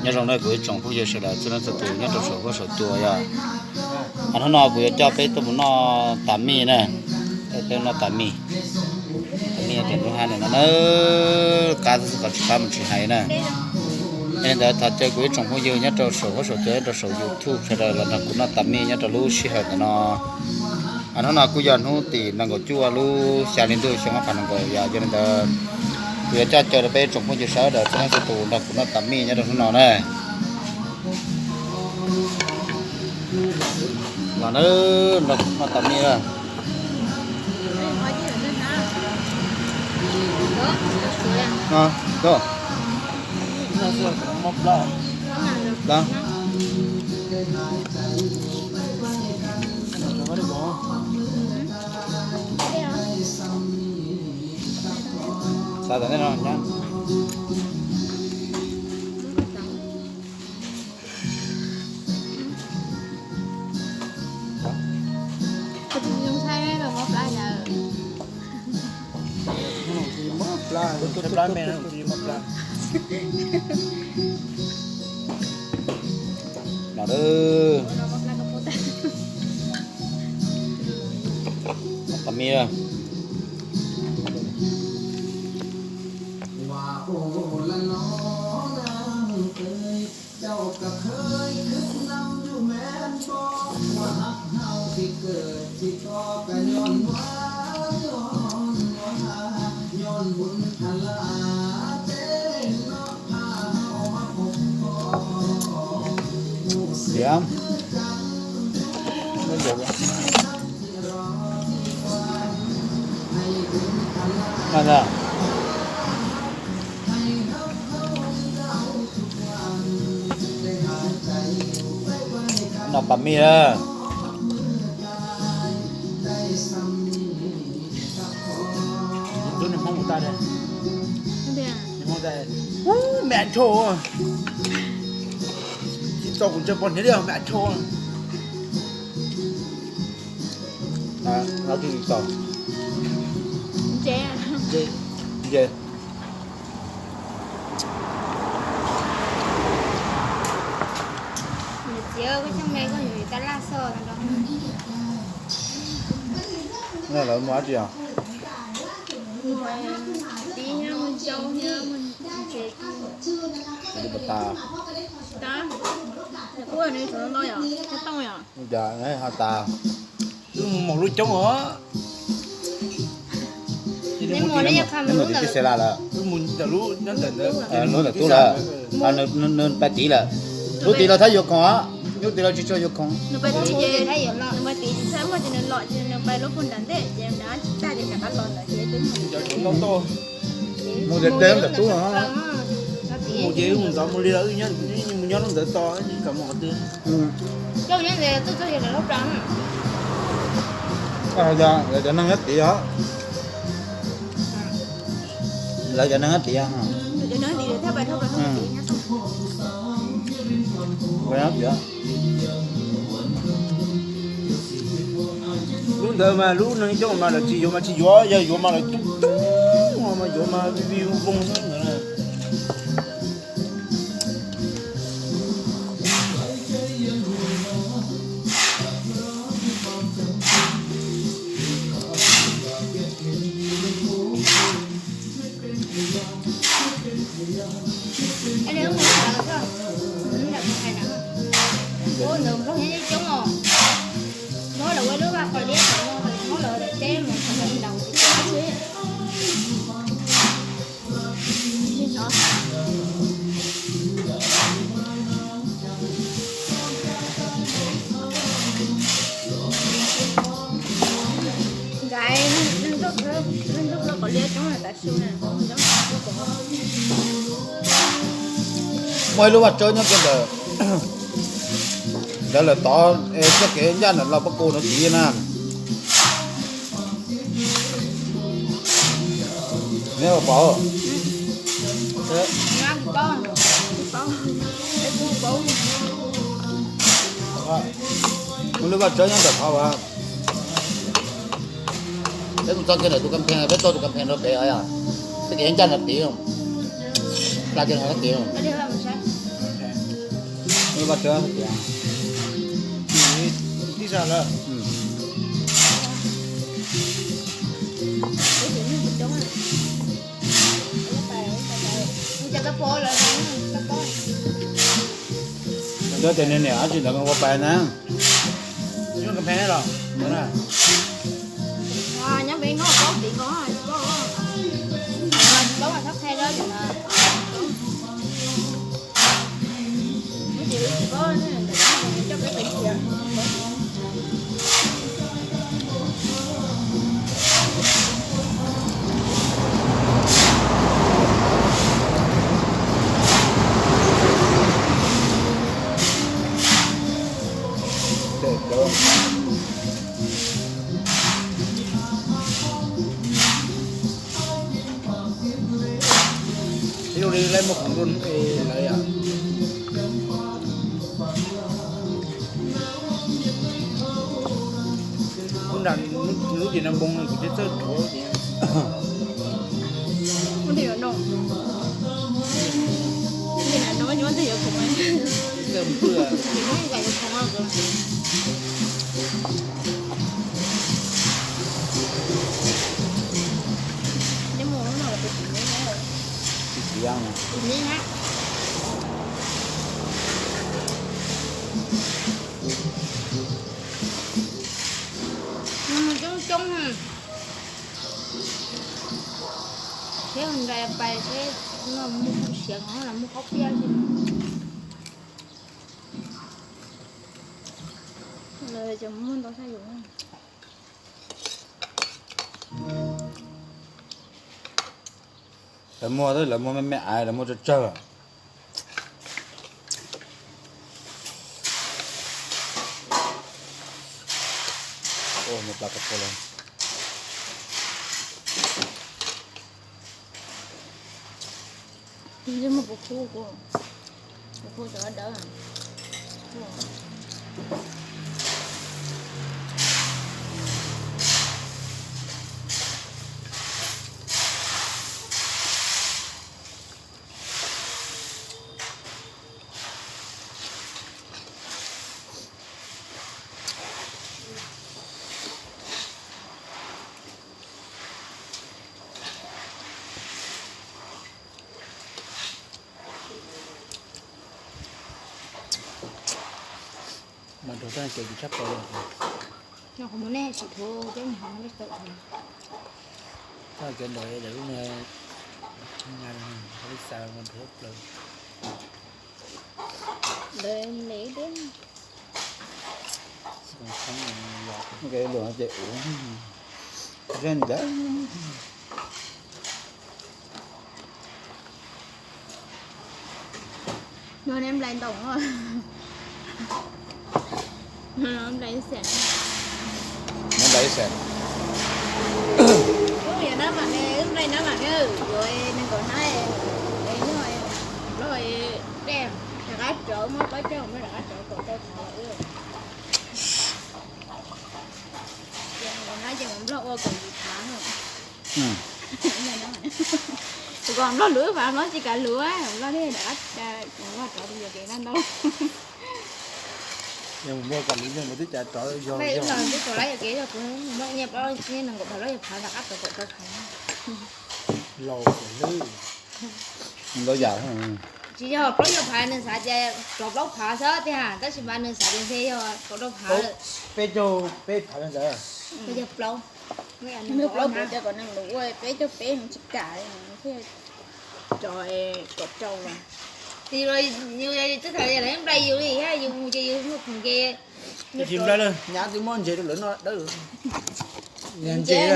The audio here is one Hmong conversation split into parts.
Nyob zoo na kuv ib tsoom phooj ywg sawv daws txhua leej txhua tus nyob rau saum huab saum cua yog, hnub no kuv yuav coj peb tuaj mus noj tas mij na, peb noj tas mij, tas mij tias nruab hab no na, qab xwb qab tsis qab mus tsis hais na. Yog li ntawd thov caw kuv ib tsoom phooj ywg nyob rau saum huab saum cua nyob rau saum YouTube sawv daws los nrog kuv noj tas mij nyob rau lub sij hawm ntawm no. Hnub no kuj yog hnub tim nees nkaum cuaj lub xya hli ntuj xyoo ob phav nees nkaum yom, yog li ntawd kuv yuav coj caw rau peb tsoom phooj ywg sawv daws txhua leej txhua tus nrog kuv noj tas mij nyob rau hnub no na. Los na, nrog kuv noj tas mij na. Xav tau nej no nyab. Los, tas mij. Noj pas mij na. Ub, me a ntsho. Tsis txaus kuv ntshe pom hniav li me a ntsho. Lawv muaj dab tsi os? Li pas tas. Cas ho tas. Wb mus maum lub coob os. Neb mus tim peb xev las lawm. Wb mus ntawm lub nyob ntawm ntawd. Lub ntawm tub lawm. Nws pais tid lawm. Lub tid lawm thiab yuav khoom os. Lub tid lawm tsis tshua yuav khoom. Mus ces teb ntawm tub no. Mus ces wb mus ntxov mus li los wb mus nyob lub ntawd tos kam mus qhov twg. Lawv cov neeg nyob tid os. Lawv cov neeg nyob tid. Lub ntawd mas lub neeg coob mas lawv tsis yuav mas tsis yuav, yog yuav mas lawv tub tub mas yuav mas vij vij voog voog xwb ntawd na. Ntawm Nplog nyob coob os. Muab lawv ua lub vaj qos liab, muab lawv daim teb mus txog nram tsis tau. Nkais, neeg ntuj qhov liab coob tas su na. Muaj ib lub vaj tsawb nyob kiag ntawm, ntawd lawm tod, txoj kev ncaj ntawm Los Paj Kus no tid na. Neb puas paub? Muaj lub vaj tsawb nyob ntawm qhov uas peb mus txog kiag ntawm tus kas phees, peb txog tus kas phees rau pem os, txoj kev ncaj ntawd tid, pla kiag ntawd tid. Ua paj tawb tias, tib zag lawm. Cov tias niam niam dab tsi ntawd ua pais na. Nyob peb nyob paub tim nkaus, paub, paub thab qhe lawm. Ib li lawv muaj khoom dua lawv yom. Kuv nram lub tim no npoo kuv thiaj txawj rhuav ces. Coob coob, seb nra pais seb muaj siav los muaj qaub piab xwb. Lawv cov muaj ntau xyab yus. Lawv muag, lawv muag me me aiv, lawv muag tsawg tsawg. Ua plas kos pua lawm. Muaj kuv khub, kuv khub cov dawb. Mas rau tag kev tsis tshaj plaws li. Yog qhov muag nej tsis thuav peb mus hov nej tau. Tag kev ntawd lawv lub niag, lub niag xav mas thuav plaws. Lawv me deb. Nkawd luag ces ua zej ntawd. Nplai ntoo, nplai xeem, nplai xeem. Wb yog nab mam ne, wb nplai nab mam ne, yuav nees nkaum hnab, yog nplog dej rov qab rauv, muab plaub caug muab rov qab rauv kaum rau phav. Ces nplog ua kaum yim phav. Tus kom nplog luv ib phav, nplog tsis kam luv, nplog thiaj rov qab, nplog rov yog kev noj ntau. Yog nplog kom luv yog nplog twb cas rov yog. Twb rov lawm yog kev yog kuv nplog nyiaj plaub nees nkaum phav plaub yog phav rov qab rauv kaum rau phav. Laus hlwb. Ntau yam. Tsis yog plaub caug phav nws xav tias rauv plaub phav xwb tiag, tab sis mas nws xav tias ntshe yog kaum rau phav lawm. Peb caug peb phav ntawd. Peb caug plaub. Nws plaub kuv tias kom nws ua peb caug peb nws tsis kam, thiaj rov kaum rau los. Twb tham yus nplai yus li, yus mus ces yus muaj khoom ces. Tsis nplai lawm, nyab twb muab ntses rau lawv noj dawb. Ntses.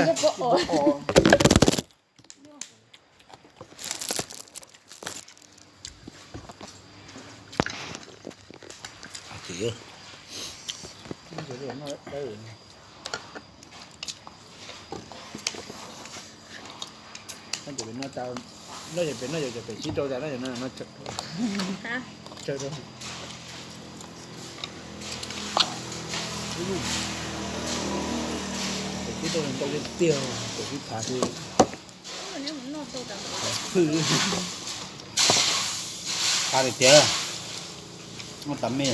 Noj ces pem, noj ces pem sib rau tas, noj ces no tsawg rau. Pem sib rau ntau tiag tiag, pem sib phav xwb. Phav tiag tiag. Muaj tas me.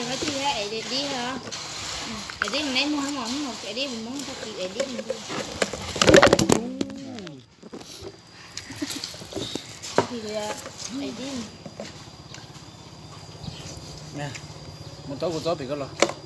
Koj tsis es dib os. Es dib neb muag mos, muag es dib mus muab tag kis es dib. Mus tau kuv txob pem koj los.